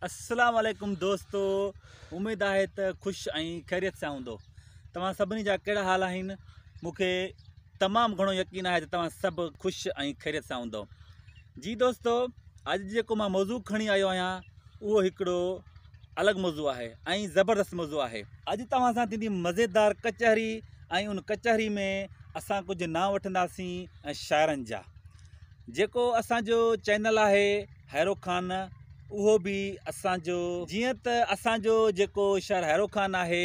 السلام عليڪم دوستو اميد آهي ته خوش ۽ خيريت سان هوندو توهان سڀني جا ڪهڙا حال آهن مون کي تمام گهڻو يقين آهي ته توهان سڀ خوش ۽ خيريت سان هوندو جي دوستو اڄ جيڪو مان موضوع کڻي آيو آهيان اهو هڪڙو الڳ موضوع آهي ۽ زبردست موضوع آهي اڄ توهان سان ٿيندي مزيدار ڪچهري ۽ ان ڪچهري ۾ اسان ڪجهه نانء وٺنداسين شاعرن جا جيڪو اسان جو چينل آهي حيرو خان اهو به اسان جو جيئن ته اسان جو جيڪو شهر حيرو خان آهي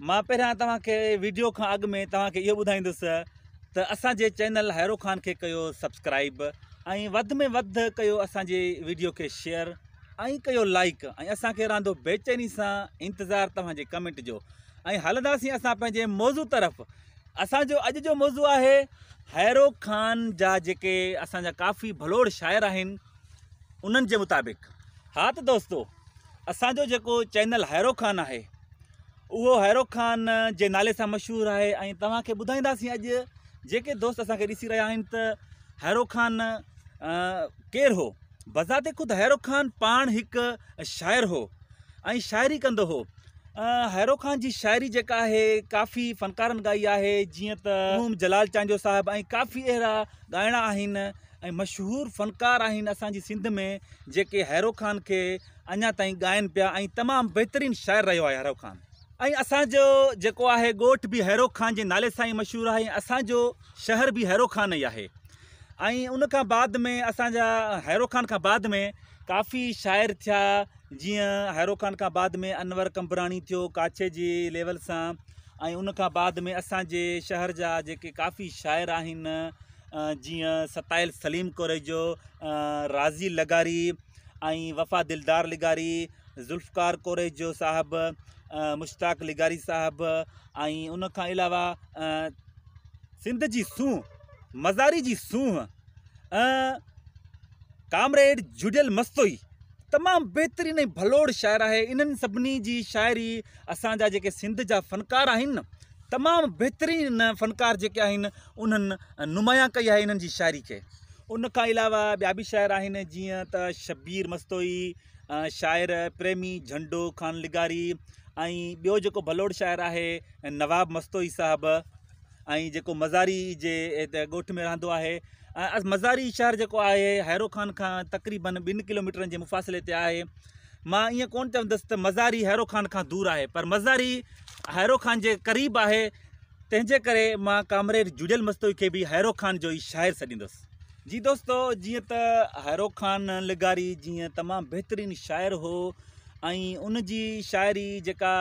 مان پهريان توهان کي ويڊيو کان اڳ ۾ توهان کي اهو ٻڌائيندس ته اسان جي چينل حيرو خان کي ڪيو سبسڪرائب ۽ وڌ ۾ وڌ ڪيو اسان جي ويڊيو کي شيئر ۽ ڪيو لائڪ ۽ اسان کي رهندو بيچيني سان انتظار توهان جي ڪمينٽ جو ۽ هلنداسين اسان پنهنجي موضوع طرف اسان جو اڄ جو موضوع آهي حيرو خان جا جيڪي اسان جا ڪافي ڀلوڙ شاعر آهن انهن جي مطابق ها ته دوستو اسان جو جيڪو چينل حيرو خان آهي اهو حيرو خان جي نالي سان مشهور آهي ۽ توهان کي ٻڌائينداسين اڄ جيڪي دوست اسان کي ڏسي رهيا آهن ته حيرو خان ڪير هو بذات خود حيرو خان پاڻ هڪ شاعر هو ۽ شاعري ڪندو هو. حيرو خان جي شاعري جيڪا آهي ڪافي فنڪارن ڳائي آهي جيئن ته مرحوم جلال چانڊيو صاحب ۽ ڪافي اهڙا ڳائڻا آهن ۽ مشهور فنڪار آهن اسان جي سنڌ ۾ جيڪي حيرو خان کي اڃا تائين ڳائن پيا ۽ تمام بهترين شاعر رهيو آهي حيرو خان ۽ اسان جو جيڪو آهي ڳوٺ به حيرو خان جي نالي سان ئي مشهور آهي ۽ اسان جو شهر به حيرو خان ئي آهي ۽ ان کان بعد ۾ اسان جا حيرو خان کان بعد ۾ ڪافي شاعر ٿيا جيئن حيرو خان کان بعد ۾ انور قمبراڻي ٿيو ڪاڇي جي ليول سان ۽ ان کان بعد ۾ اسان جي شهر جا جيڪي ڪافي شاعر آهن جيئن ستايل سليم ڪوريجو راضي لغاري ۽ وفا دلدار لغاري ذوالفقار ڪوريجو صاحب مشتاق لغاري صاحب ۽ ان کان علاوه سنڌ جي سونهن مزاري جي سونهن ڪامريڊ جڙيل مستوئي تمام بهترين ۽ ڀلوڙ شاعر آهي انهن سڀني جي شاعري اسان جا جيڪي سنڌ جا فنڪار آهن نه تمام بهترين فنڪار جيڪي آهن انهن نمايان ڪئي آهي انهن جي شاعري کي ان کان علاوه ٻيا به شاعر آهن جيئن ته شبير مستوئي شاعر پريمي جهنڊو خان لغاري ۽ ٻيو جيڪو ڀلوڙ شاعر آهي نواب مستوئي صاحب ۽ جيڪو مزاري جي ڳوٺ ۾ رهندو آهي ۽ مزاري شهر جيڪو آهي حيرو خان کان تقريبن ٻن ڪلوميٽرن جي مفاصلي تي آهي مان ائين ڪون چوندس ته مزاري حيرو خان کان دور آهي پر مزاري حيرو خان جي قريب آهي تنهن جي ڪري مان ڪامريڊ جڙيل مستوئي کي به حيرو خان جو ئي شاعر سڏيندس جي دوستو جيئن ته حيرو خان لغاري جيئن تمام بهترين شاعر هو ۽ ان جي شاعري جيڪا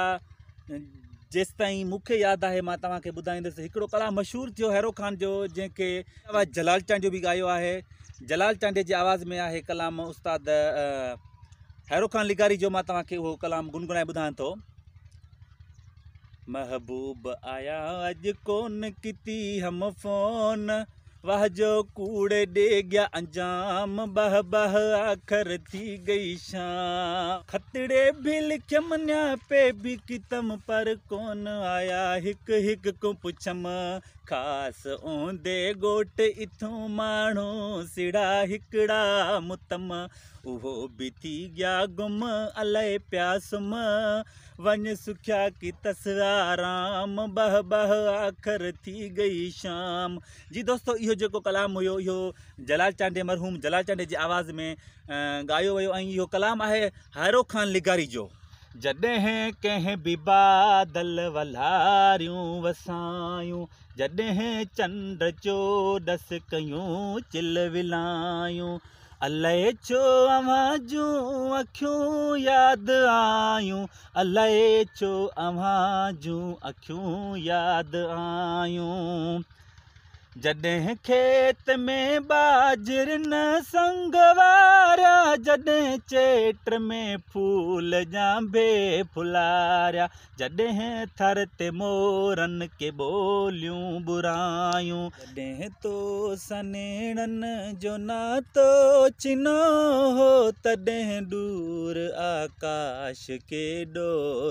جيستائين مون کي ياد آهي مان توهان کي ٻڌائيندس هڪڙو ڪلام مشهور ٿيو حيرو خان جو جنهن کي جلال چانڊيو به ڳايو آهي جلال چانڊيي جي آواز ۾ آهي ڪلام استاد حيرو خان لغاري جو مان توهان کي اهو ڪلام گنگنائي ٻڌايان ٿو محبوب آيا اڄ ڪون ڪتي هم فون واھ جو ڪوڙ ڏي گيا انجام ٻه ٻه آخر ٿي گئي شام خطڙي به لکيم نياپي به ڪيتم پر ڪون آيا هڪ هڪ کون پڇم خاص اوندي ڳوٺ اٿون ماڻهو سڙا هڪڙا متم اهو به ٿي گيا گم الئي پيا سم وڃ سکيا ڪيتس آرام ٻه ٻه آخر ٿي گئي شام جي دوستو اهو جيڪو ڪلام هيو اهو جلال چانڊيي مرحوم جلال چانڊيي جي آواز ۾ ڳايو ويو ۽ اهو ڪلام آهي حيرو خان لغاري جو. جڏهن ڪنهن به بادل ولهاريون وسايون جڏهن چنڊ چوڏس ڪيون چل ولايون الائي ڇو اوهان جون اکيون ياد آيون الائي ڇو اوهان جون اکيون ياد آيون جڏهن کيت ۾ ٻاجهرين سنگ واريا جڏهن چيٽ ۾ ڦول ڄانڀي ڦلاريا جڏهن ٿر تي مورن ڪي ٻوليون ٻرايون. جڏهن تو سان نيڻن جو ناتو ڇنو هو تڏهن ڏور آڪاش ڪيڏو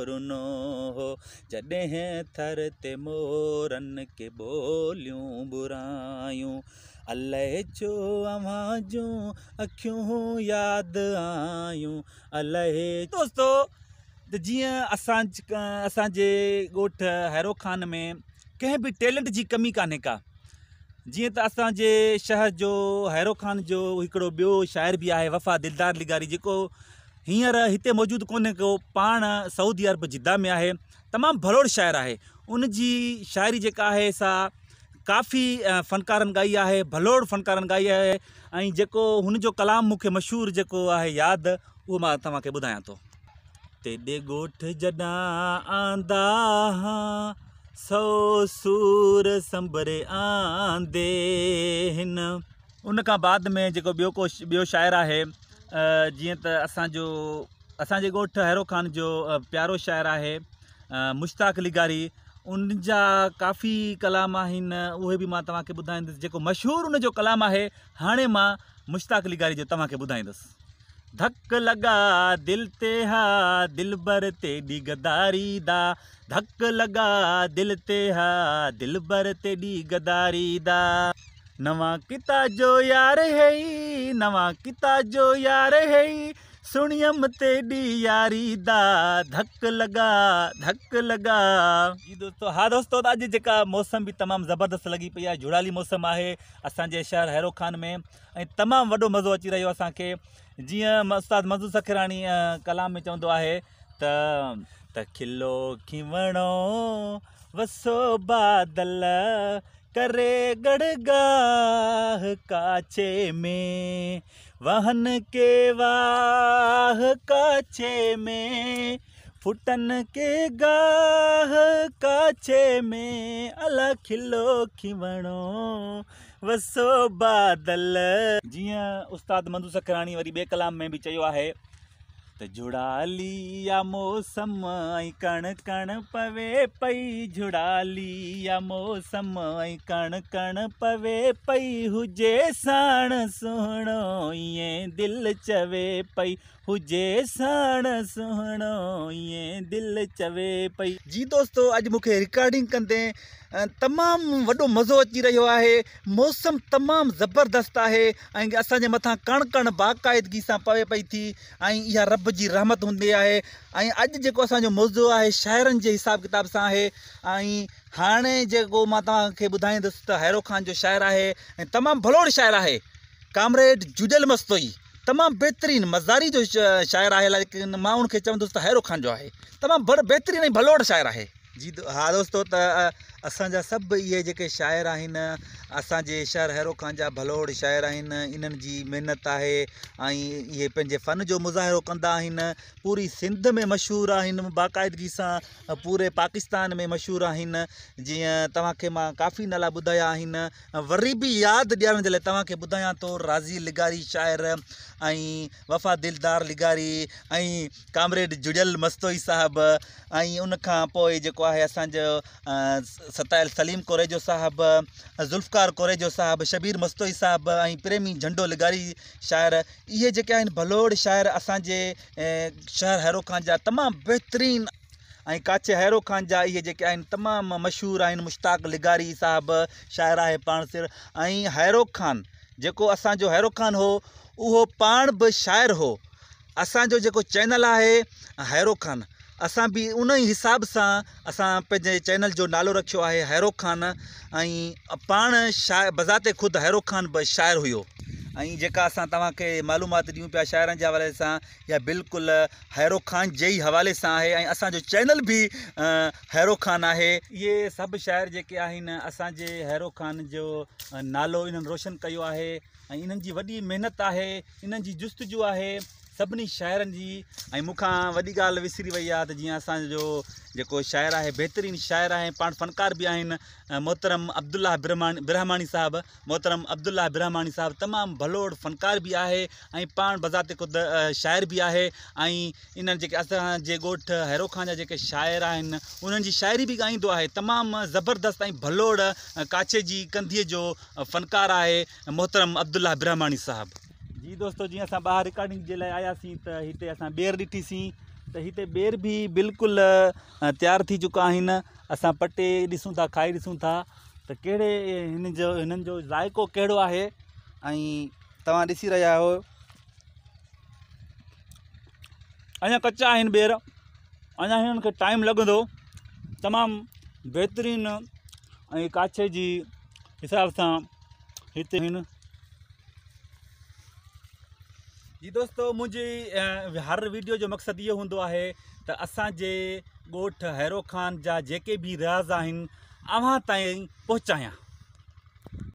رنو هو. جڏهن ٿر تي مورن ڪي ٻوليون ٻرايون. الائي ڇو اوهان جون اکيون ياد آيون الائي. دوستو ته جيئن اسان اسان جي ڳوٺ هيرو خان ۾ ڪنهن به ٽيلنٽ جي ڪمي ڪانهي ڪا جيئن ته اسان جي شهر جو هيرو خان جو هڪڙو ٻيو شاعر به آهي وفا دلدار لغاري جيڪو هينئر هتي موجود ڪونهي ڪو پاڻ سعودي عرب جده ۾ آهي تمام ڀلوڙ شاعر آهي ان جي شاعري جيڪا آهي سا ڪافي فنڪارن ڳائي آهي ڀلوڙ فنڪارن ڳائي آهي ۽ جيڪو هن جو ڪلام مون کي مشهور جيڪو آهي ياد اهو مان توهان کي ٻڌايان ٿو. تيڏي ڳوٺ جڏان آندا هان سو سور سنبري آندي هن. ان کان بعد ۾ جيڪو ٻيو ڪو ٻيو شاعر آهي جيئن ته اسان جو اسان جي ڳوٺ هيرو خان جو پيارو شاعر آهي مشتاق لغاري ان جا ڪافي ڪلام آهن اهي به مان توهان کي ٻڌائيندس جيڪو مشهور ان جو ڪلام آهي هاڻي مان مشتاق لغاري جو توهان کي ٻڌائيندس. ڌڪ لڳا دل تي ها دلبر تيڏي غداري دا ڌڪ لڳا دل تي ها دلبر تيڏي غداري دا نوان ڪتا جو يار هئي نوان ڪتا جو يار هئي سڻيم تيڏي ياري دا ڌڪ لڳا ڌڪ لڳا. جي دوستو ها دوستو ته اڄ جيڪا موسم به تمام زبردست لڳي پئي آهي جهڙالي موسم آهي اسان جي شهر هيرو خان ۾ ۽ تمام وڏو مزو اچي رهيو اسان کي جيئن استاد منظور سکيراڻي ڪلام ۾ چوندو آهي ته. ته کلو کيوڻو وسو بادل ڪري ڳڙڳاهه ڪاڇي ۾ وهن ڪي واهه ڪاڇي ۾ ڦٽن ڪي گاهه ڪاڇي ۾ الا کلو کيوڻو وسو بادل. جيئن استاد منظور سکراڻي وري ٻئي ڪلام ۾ به چيو آهي ته جهڙالي آ موسم ۽ ڪڻ ڪڻ پوي پئي جهڙالي آ موسم ۽ ڪڻ ڪڻ پوي پئي هجي ساڻ سهڻو ائين دل چوي پئي هجي ساڻ سهڻو ائين دل چوي پئي. جي دوستو اڄ مون کي رڪارڊنگ ڪندي تمام وڏو مزو اچي رهيو آهي موسم تمام زبردست آهي ۽ اسان جي مٿان ڪڻ ڪڻ باقاعدگي سان پوي پئي ٿي ۽ اها رب جي رحمت هوندي آهي ۽ اڄ جيڪو اسان جو موضوع آهي شاعرن جي حساب ڪتاب سان آهي ۽ هاڻي جيڪو مان توهان کي ٻڌائيندس ته هيرو خان جو شاعر آهي ۽ تمام ڀلوڙ شاعر آهي ڪامريڊ جڙيل مستوئي تمام بهترين مزاري جو شاعر آهي ليڪن مان ان کي چوندس ته هيرو خان جو آهي تمام بهترين ۽ ڀلوڙ شاعر آهي. جي ها دوستو ته اسان جا سڀ اهي جيڪي شاعر آهن اسان جي شهر هيرو خان جا ڀلوڙ شاعر آهن انهن جي محنت آهي ۽ اهي پنهنجي فن جو مظاهرو ڪندا آهن پوري سنڌ ۾ مشهور آهن باقاعدگي سان پوري پاڪستان ۾ مشهور آهن جيئن توهان کي مان ڪافي نالا ٻڌايا آهن وري به ياد ڏيارڻ جي لاء توهان کي ٻڌايان ٿو راضي لغاري شاعر ۽ وفا دلدار لغاري ۽ ڪامريڊ جڙيل مستوئي صاحب ۽ ان کان پوء جيڪو آهي اسان جو ستايل سليم ڪوريجو صاحب ذوالفقار ڪوريجو صاحب شبير مستوئي صاحب ۽ پريمي جهنڊو لغاري شاعر اهي جيڪي آهن ڀلوڙ شاعر اسان جي شهر هيرو خان جا تمام بهترين ۽ ڪاڇي هيرو خان جا اهي جيڪي آهن تمام مشهور آهن مشتاق لغاري صاحب شاعر آهي پاڻ سر ۽ هيرو خان جيڪو اسان جو هيرو خان هو اهو پاڻ به شاعر هو اسان جو جيڪو چينل آهي هيرو خان اسان به ان ئي حساب سان اسان پنهنجي چينل جو نالو رکيو آهي هيرو خان ۽ پاڻ شا بذات خود هيرو خان به شاعر هيو ۽ جيڪا اسان توهان کي معلومات ڏيون پيا شاعرن جي حوالي سان اها بلڪل هيرو خان جي ئي حوالي سان آهي ۽ اسان جو چينل به هيرو خان آهي. اهي سڀ شاعر جيڪي آهن اسان جي هيرو خان جو نالو انهن روشن ڪيو آهي ۽ انهن جي وڏي محنت آهي انهن جي جستجو آهي سڀني شاعرن جي. ۽ مون کان وڏي ڳالهه وسري وئي آهي ته جيئن اسان جو جيڪو شاعر آهي بهترين شاعر آهي پاڻ فنڪار به آهن محترم عبدالله برهماڻي صاحب محترم عبدالله برهماڻي صاحب تمام ڀلوڙ فنڪار به آهي ۽ پاڻ بذات خود شاعر به آهي ۽ انهن جيڪي اسان جي ڳوٺ هيرو خان جا جيڪي شاعر آهن انهن جي شاعري به ڳائيندو آهي تمام زبردست ۽ ڀلوڙ ڪاڇي جي ڪنڌيء جو فنڪار آهي محترم عبدالله برهماڻي صاحب. جي دوستو جيئن اسان ٻاهر رڪارڊنگ جي لاء آياسين ته هتي اسان ٻير ڏٺي سين ته هتي ٻير به بلڪل تيار ٿي چڪا آهن اسان پٽي ڏسون ٿا کائي ڏسون ٿا. ته ڪهڙي هن جو هنن جو ذائقو ڪهڙو آهي ۽ توهان ڏسي رهيا آهيو اڃا ڪچا آهن ٻير اڃا هنن کي ٽائيم لڳندو تمام بهترين ۽ ڪاڇي جي حساب سان هتي هن جي دوستو منهنجي هر ويڊيو جو مقصد اهو هوندو آهي ته اسان جي ڳوٺ هيرو خان جا جيڪي به راز آهن اوهان تائين پهچايان.